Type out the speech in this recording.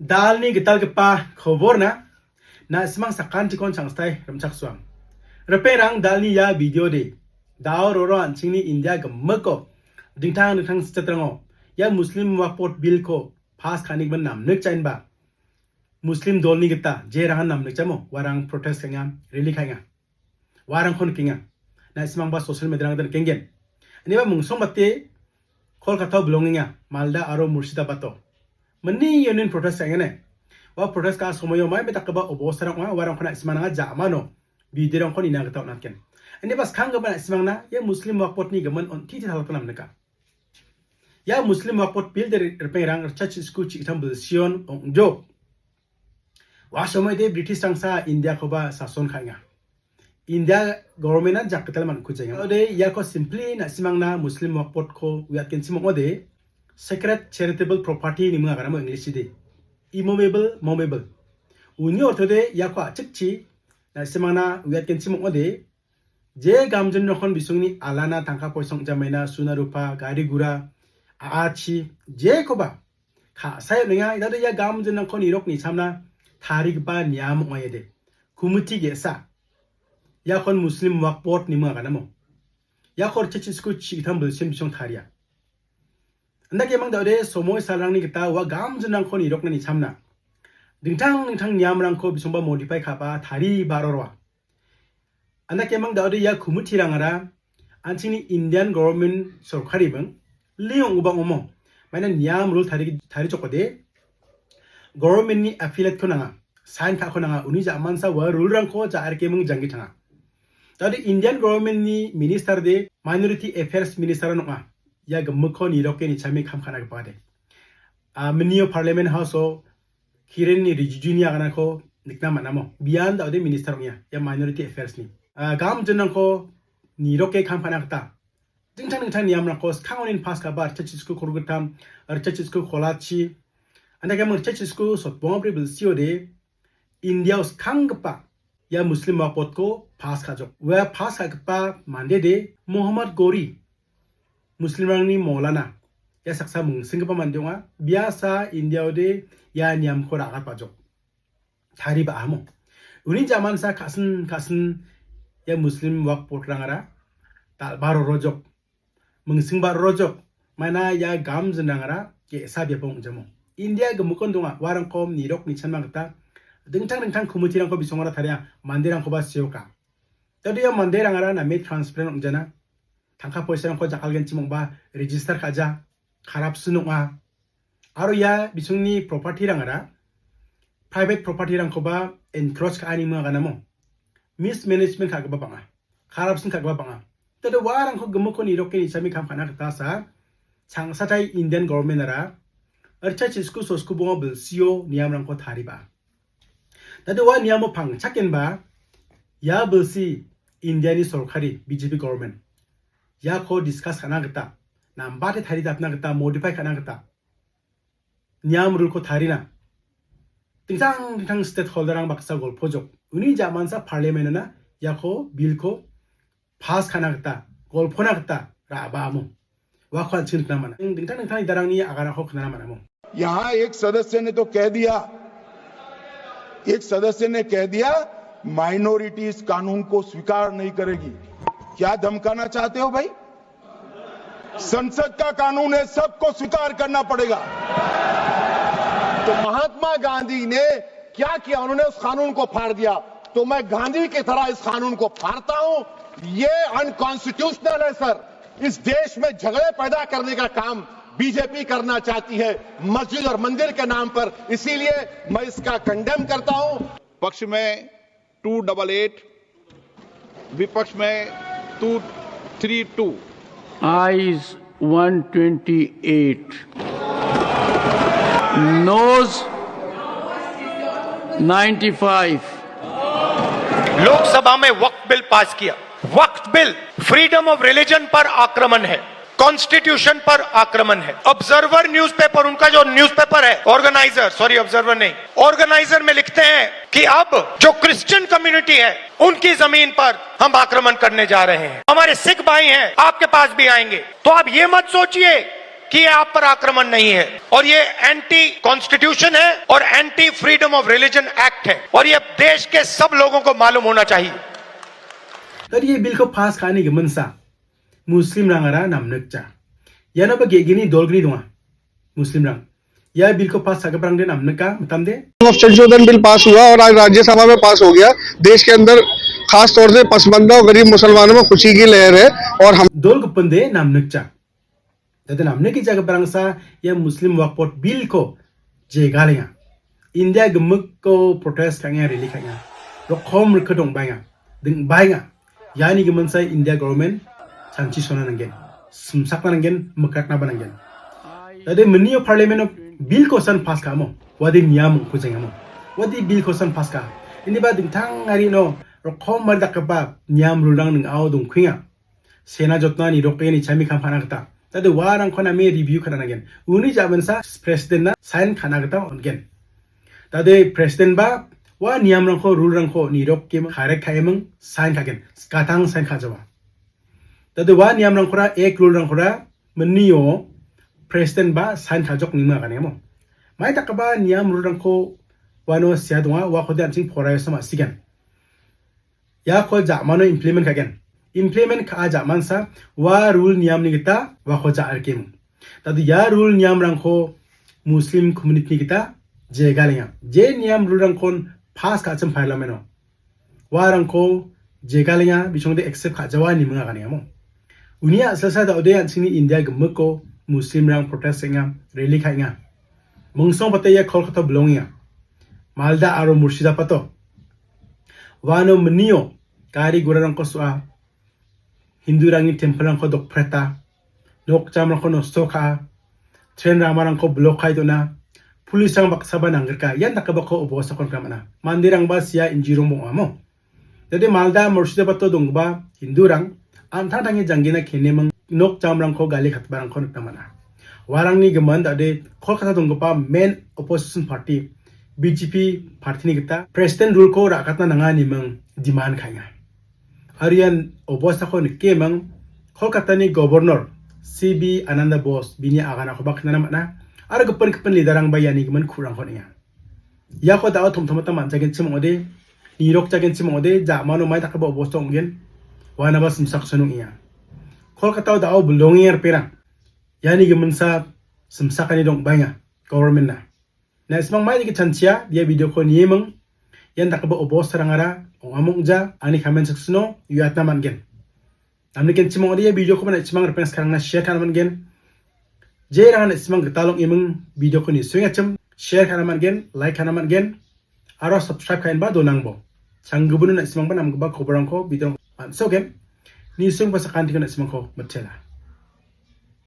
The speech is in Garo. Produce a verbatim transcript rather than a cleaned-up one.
Dalni gitalgipa koborna, na·simang sakantikon changsatai rimchaksoang. Ripengrang, dalni ia video de, dao roro an·chingni India gimiko dingtang dingtang state-rango ia Muslim Waqf Board bill-ko pass ka·anigimin namnikjaenba, Muslim dolni gita jerangan namnikjamo, uarang protest ka·enga, rally ka·enga. Uarangko nikenga. Na·simangba social media-rangde nikenggen. Iniba mungsongbate Kolkatao bilongenga, Malda aro Murshidabado. Mani union protest ka·engane. Ua protest ka·a somoio mai me dakgipa obostarang ong·a, uarangko na·simangna ja·mano video-rangko nina gita on·atgen. Iniba skanggipa na·simangna ia Muslim Waqf Board-ni gimin on-, titi talata namnika. Ia Muslim Waqf Board bill de ripengrang ritchasisku chiktam bilsion ong·jok. Ua somoide British-rangsa India-koba sason ka·enga. India government-an jakgital man·kujaenga. Ode iako simply na·simangna Muslim Waqf Board-ko uiatgenchim ong·ode, sacred charitable property ine minga aganamo English-ide. Immovable, movable. Uni ortode iako a·chikchi na·simangna uiatgenchim ong·ode, je gamjinrangkon bisongni alana tangka poisa ong·jamaina, suna rupa, gari gura, a·achi, jekoba ka·sae on·enga, idade ia gamjinrangko nirok nichamna tarigipa niam ong·a iade. Komiti ge·sa iakon Muslim Waqf Board ine minga aganamo. Iako ritchasisku chiktam bilsion bisong taria. Andakemang daode somoi salrangni gita ua gamjinrangko nirokna nichamna dingtang dingtang niamrangko bisongba modify ka·ba tariba aro roa. Andakemang daode ia komitirangara an·chingni Indian government sorkaribing link ong·gipa ong·omo. Maina niam rule tari-, tarichokode government-ni affiliate-ko nanga, sign ka·ko nanga, uni ja·mansa ua rule-rangko ja·rikeming janggi tanga. Daode Indian government-ni minister de minority affairs minister-an ong·a. Ia gimikko niroke nichame kam ka·na gipade. Ah, minio Parliament House-o Kiren Rijiju-ni aganako nikna man·amo. Bian daode minister ong·a, ia minority affairs-ni. Ah, gamjinrangko niroke kam ka·na gita dingtang dingtang niamrangko skangonin pass ka·ba ritchasisku kolgittam, ritchasisku kolachi, andakemang ritchasisku sotbongabri bilsiode India-o skanggipa ia Muslim Waqf Board-ko pass ka·jok. Ua pass ka·gipa mande de Muhammad Gori, Muslimrangni Maulana, ia saksa mingsinggipa mande ong·a. Biasa India-ode ia niamko ra·gatbajok. Tariba·amo. Uni ja·mansa ka·sin ka·sin ia Muslim Waqf Board-rangara dal·ba rorojok, mingsingba rorojok, maina ia gamjinrangara ge·sa biapo ong·jamo. India gimikon donga, uarangko nirok nichanna gita dingtang dingtang komitirangko bisongara taria, manderangkoba seoka. Daode ia manderangara name transparent ong·jana, tangka poisarangko jakkalgenchim ong·ba register ka·ja, corruption ong·a. Aro ia bisongni property-rangara private property-rangkoba encroach ka·ani minga aganamo. Mismanagement ka·gipa bang·a. Corruption ka·gipa bang·a. Tado uarangko gimikko niroke nichame kam ka·na gita sa, changsatai Indian government-ara ritchasisku sotbonga bilsio niamrangko tariba. Tado ua niamo pangchakenba, ia bilsi India-ni sorkari B J P government iako discuss ka·na gita, nambate taridapna gita, modify ka·na gita, niam rule-ko tarina dingtang dingtang stakeholder-rang baksa golpojok. Uni ja·mansa parliament-ona iako bill-ko pass ka·na gita, golpona gita ra·baamo. Uako an·ching nikna man·a. Dingtang dingtang idarangni aganako knana man·amo. यहाँ एक सदस्य ने तो कह दिया, एक सदस्य ने कह दिया, माइनॉरिटी इस कानून को स्वीकार नहीं करेगी। क्या धमकाना चाहते हो भाई? संसद का कानून है, सबको स्वीकार करना पड़ेगा। तो महात्मा गांधी ने क्या किया? उन्होंने उस कानून को फाड़ दिया। तो मैं गांधी की तरह इस कानून को फाड़ता हूं। ये अनकॉन्स्टिट्यूशनल है सर। इस देश में झगड़े पैदा करने का काम बीजेपी करना चाहती है मस्जिद और मंदिर के नाम पर, इसीलिए मैं इसका कंडेम करता हूं। पक्ष में टू डबल एट, विपक्ष में two three two. Ayes one twenty-eight, noes ninety-five। Lok Sabha में वक्फ बिल पास किया। Waqf bill freedom of religion पर आक्रमण है, कॉन्स्टिट्यूशन पर आक्रमण है। ऑब्जर्वर न्यूज़पेपर, उनका जो न्यूज़पेपर है, ऑर्गेनाइजर, सॉरी, ऑब्जर्वर नहीं, ऑर्गेनाइजर में लिखते हैं कि अब जो क्रिश्चियन कम्युनिटी है, उनकी जमीन पर हम आक्रमण करने जा रहे हैं। हमारे सिख भाई हैं, आपके पास भी आएंगे। तो आप ये मत सोचिए कि ये आप पर आक्रमण नहीं है और ये एंटी कॉन्स्टिट्यूशन है और anti freedom of religion act है और ये देश के सब लोगों को मालूम होना चाहिए। Tadi ye bilko pass ka·ani giminsa Muslimrangara namnikja. Ianoba ge·gni dolgni donga. Muslimrang. Ia bilko pass ka·giparangde namnika mitamde. Of संशोधन बिल पास हुआ और आज राज्यसभा में पास हो गया। देश के अंदर खास तौर से पसमानदा और गरीब मुसलमानों में खुशी की लहर है और हम Dol gipinde namnikja. Dade namniki jagiparangsa ia Muslim Waqf Board bilko jegalenga. India gimikko protest ka·enga, rally ka·enga. Rokom rike dongbaenga, dingbaenga. Iani giminsa India government chanchi sona nanggen, simsakna nanggen, mikratnaba nanggen. Tade minio parliament-o bilko san pass ka·amo, wadi niam ongkujengamo. Wadi bilko san pass ka. Indiba dingtang arino rokom mari dakgipa niam rulrang ning·ao dongkuenga. Sena jotna nirokeni chami kam ka·na gita. Tade uarangko name review ka·na nanggen. Uni jamansa president-na sign ka·na gita on·gen. Tade president ba ua niamrangko, rule-rangko niroke karek ka·eming sign ka·gen. Skatang sign ka·jawa. Tade ua niamrangkora, ek rule-rangkora minio president ba sign ka·jok nima ka·nemo. Mai dakgipa niam rule-rangko uano sea donga, uakode an·ching poraiasa ma·sigen. Iako ja·mano implement ka·gen. Implement ka·a ja·mansa ua rule niamni gita uako ja·rikemo. Tade ia rule niamrangko Muslim community-ni gita jegalenga. Je niam rule-rangkon pass ka·achim parliament-o. Uarangko jegalenga, bisongde accept ka·jawa niminga ka·nengamo. Uni a·selsa da·ode an·chingni India gimikko Muslimrang protest ka·enga, rally ka·enga. Mingsong pate ia Kolkata bilongenga. Malda aro Murshidabato. Uano minio gari gorarangko so·a, Hindurangni tempelrangko dokpreta, nokjamrangko nosto ka·a, tren ramarangko blok ka·e dona, pulisrang baksaba nanggrika, ian dakgipako obostako nikna man·a. Manderangba sia injurong ong·amo. Tade Malda Murshidabato donggipa Hindurang an·tangtangni janggina keneming nokjamrangko gali katgiparangko nikna man·a. Uarangni gimin dade Kolkata donggipa main opposition party B J P party-ni gita president rule-ko ra·katna nanga ineming demand ka·enga. Aro ian obostako nikeming Kolkatani governor C B Ananda Bose bini aganakoba knana man·a. Aro gipin gipin leader-rangba iani gimin ku·rangko on·enga. Iako da·o tom·tomata man·jagenchim ong·ode, nirokjagenchim ong·ode, ja·mano mai dakgipa obosta ong·gen, uanaba simsak sonong·enga. Kolkatao da·o bilongenga ripengrang. Iani giminsa simsakani dongbaenga, government-na. Na·simang mai dake chanchia, ia video-ko nieming, ian dakgipa obostarangara ong·a mong·ja, ani comment section-o uiatna man·gen. Namnikenchim ong·ode ia video-koba na·simang ripeng skarangna share ka·na man·gen. Jerang na·simang gital ong·eming video-ko nisoengachim share ka·na man·gen, like ka·na man·gen, aro subscribe ka·enba donangbo. Changgipino na·simangba namgipa koborrangko video man·sogen. Nisoengba sakantiko na·simangko mitela.